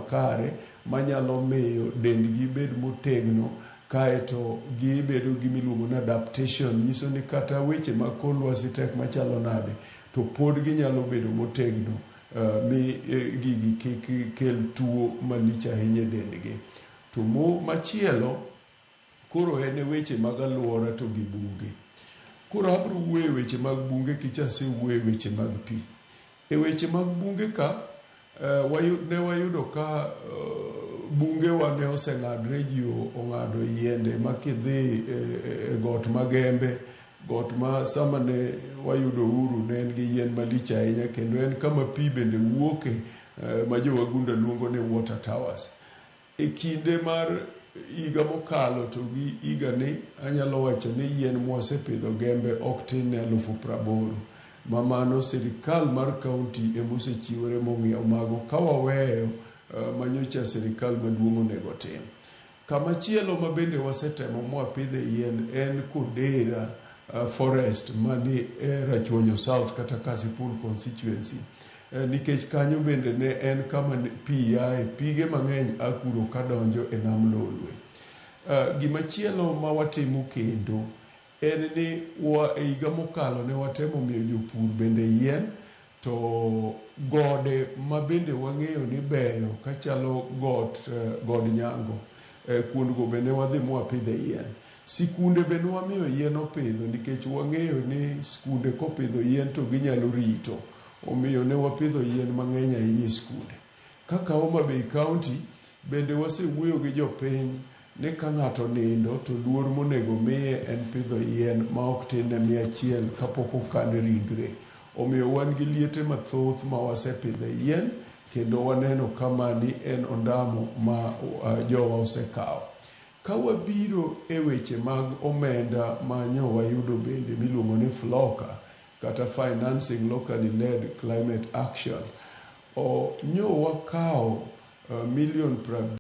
makare manyalo miyo dendgi bed motegno kaeto gibedo gi miluongo ni adaptation nyiso ni kata weche mag kor lwasi tek machalo nade to pod ginyalo bedo motegno mi gigi kik kel tuo malich ahinya e dendgi. To mo machielo koro en e weche mag aluora to gi bunge. Koro abiro wuoyo e weche mag bunge kicha asewuoyo e weche mag pi. E weche mag bunge ka ne wayudo ka bungewa ne oseng'adre ji ong'ado yiende ma kidhi e got Magembe, got ma sama ne wayudo uhuru ne en gi yien malich ahinya kendo en kama pi bende wuoke ma jowagunda luongo ni water towers. E kinde mar higa mokalo to gi higani anyalo wacho ni yien mwasepidho Gembe ok tin ne 80,000 ma mano sirikal mar kaunti emosechiwore mong'iewo mago ka waweyo manyocha sirikal maduong' onego tim. Kamachielo ma bende wasetemo mwapidhe yien en Kodera forest mani e Rachuonyo South kata Kasipul constituency. Nikech kanyo bende ne en kama pi yae, pige mang'eny a kuro kadonjo e nam Lolwe. Gimachielo ma watimo kendo en ni e higa mokalo ne watemo miyo jopur bende yien to gode ma bende wang'eyo ni beyo kachalo got god Nyango kuondgo be ne wadhi mwapidhe yien. Sikunde be ne wamiyo yien opidho nikech wang'eyo ni skunde kopidho yien to ginyalo rito. Omiyo ne wapidho yien mang'eny ahinya e skunde. Kaka Homa Bay County bende wasewuoyo gi jopiny ni ka ng'ato nindo to luor monego miye en pidho yien ma ok tin ne 100 kapok okan ringre. Omiyo wan gi liete mathoth ma wasepidhe yien kendo waneno ka mani en ondamo ma jowa osekawo. Ka wabiro e weche mag omenda ma nyo wayudo bende miluongo ni FLLoCA kata Financing Locally Led Climate Action, nyo wakawo milion